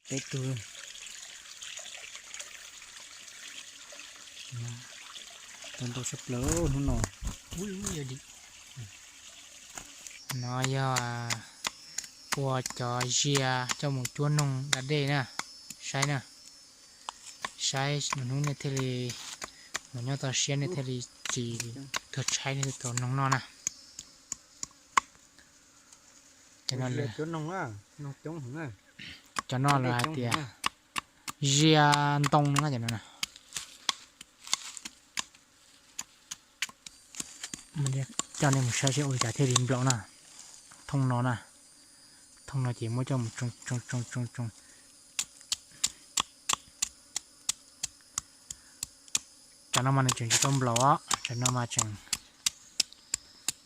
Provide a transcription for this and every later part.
Peb tug. Tau ntau tshaj plaws hnub no. No yog ua cov zia coj mus cuab noog da dej na, saib na. Saib hnub nej thiaj li, mus nyob toj siab nej thiaj li tsis tuag tshaib nej thiaj tau noog noj na. Cov no lawv hais tias zia ntoo no na, cov no na. Coj nej mus saib seb ua li cas thiaj li nplaum na. Thooj no na, thooj no ces muab coj mus tsoo tsoo tsoo tsoo. Cov no mas nws tseem tsis tau nplaum os, cov no mas tseem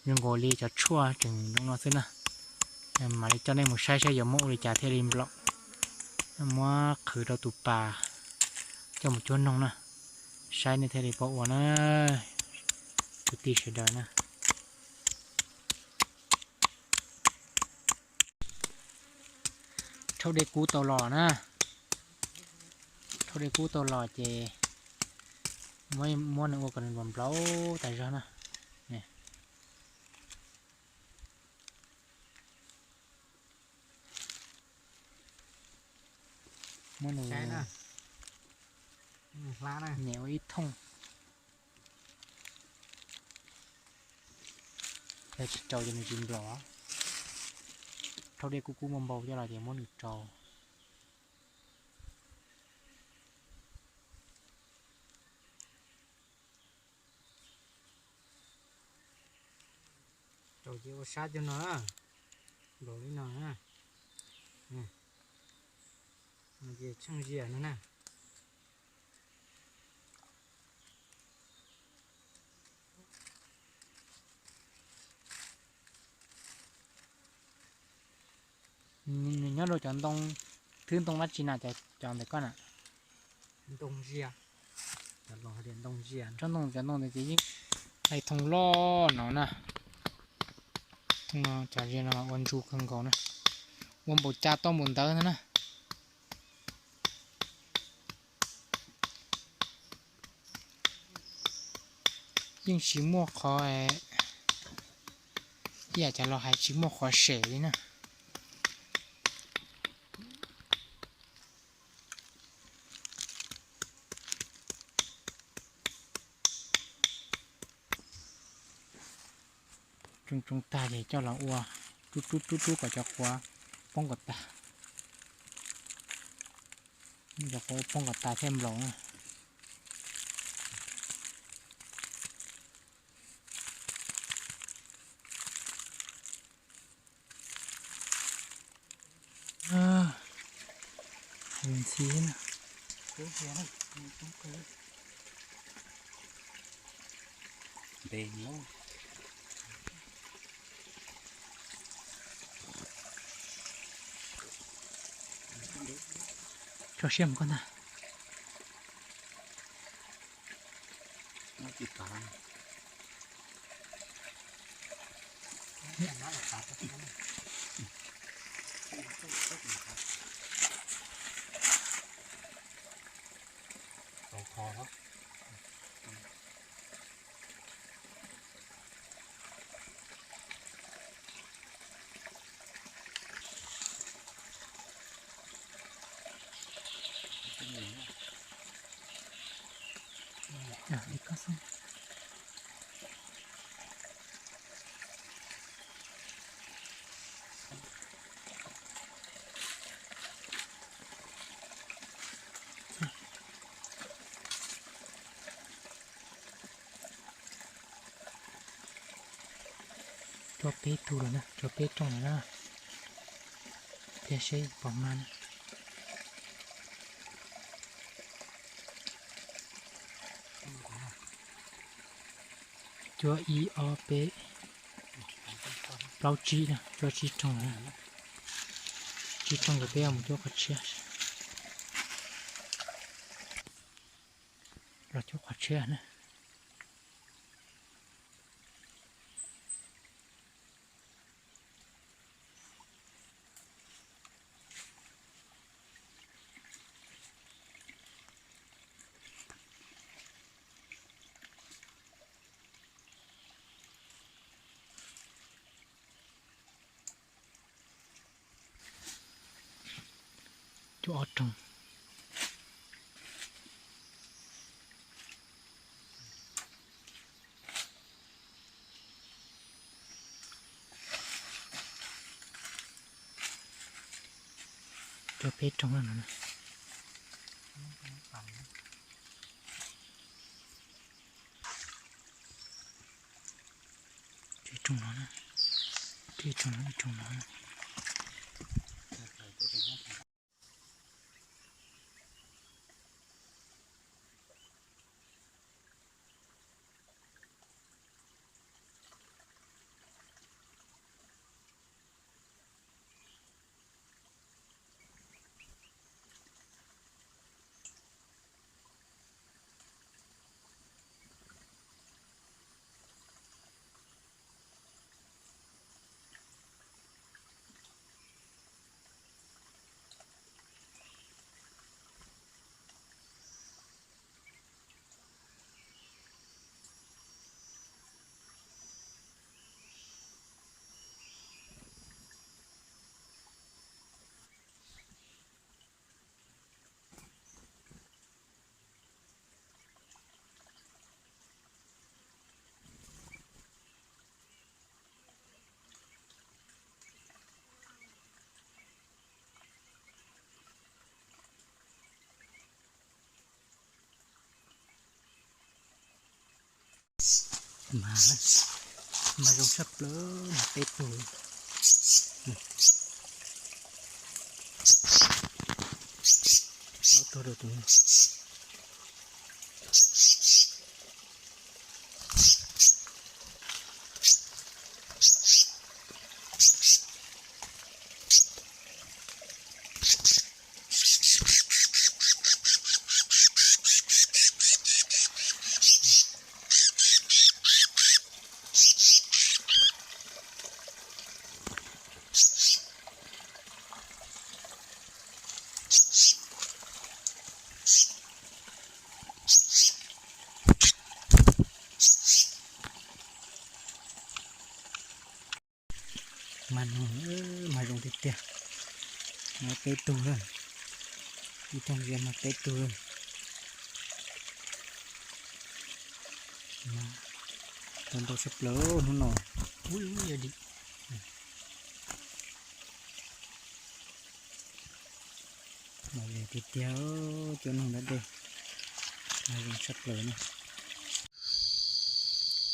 zoo nkaus li cov tshuaj tseem zoo no xwb na. Mam li coj nej mus saib saib yuav muab ua li cas thiaj li nplaum. Muab qhwv rau tus pas coj mus cuab noog na, saib nej thiaj li paub ua na, kwv tij sawv daws na. Rhaub dej kub tau los na, rhaub dej kub tau los ces muab nws ua kom nws nplaum nplaum tas zog na. Muab nws nyem ua ib thooj. Yog tsis rau ces nws tsis nplaum. Rhaub dej kub kub npau npau coj los ces muab nws rau. Rau ces ua sab cov no, nplaum li no. Ces tsheej zias no na. Nws nyob rau cov ntoo, thwb ntoo dab tsi na, cov ntawm koj na? Ntoo zias, ntoo, cov ntoo ntawd ces yeej hais thooj loj no na. Thooj no cov zias no ua ntsu kawg nkaus na, ua npaum cas tau npaum ntawd ntag na. Yeej tsis muaj qhov, ib yam cov laus hais tsis muaj qhov sem li na. Tsoo tsoo tag ces coj los ua rub rub rub rub kom cov quav poob kom tas. Cov quav poob kom tas thiaj nplaum na. Ntxhi na. Ntev no. Tso siab mus koj ntag. Tso peb tug lawm na, tso peb rooj lawm na. Thiab seb pom mas na. Cuaj ib ob peb plaub tsib na, cuaj tsib rooj na. Tsib rooj ces peb mus cuab qhov tshiab. Los cuab qhov tshiab na. Ob rooj. Cua peb rooj no. Ib rooj no, ib rooj no, ib rooj no. Mas, mas zoo tshaj plaws, mas peb tug. Ob tug rau tus. Mas no, mas zoo tiag tiag. Mas peb tug lawm. Ib rooj ziab mas peb tug lawm. Tau ntau tshaj plaws hnub no. Ub, ub, yog dim. Mas zoo tiag tiag, cuab noog dab dej. Mas zoo tshaj plaws na.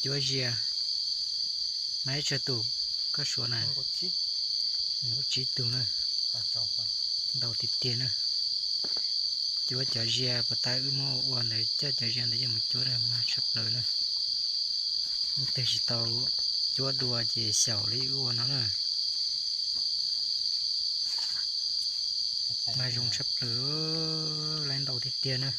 Cuab zias, mas ib tsawg tus koj suav na? Nws kuj tsib tug na. Ntau tiag tiag na. Cuab cov zias puas tas wb muab ua ua ntawd, coj cov zias ntawd coj mus cuab na, mag tshaj plaws na. Leej twg tsis tau cuab dua ces xyaum li wb ua no na. Mag zoo tshaj plaws, laib ntau tiag tiag na.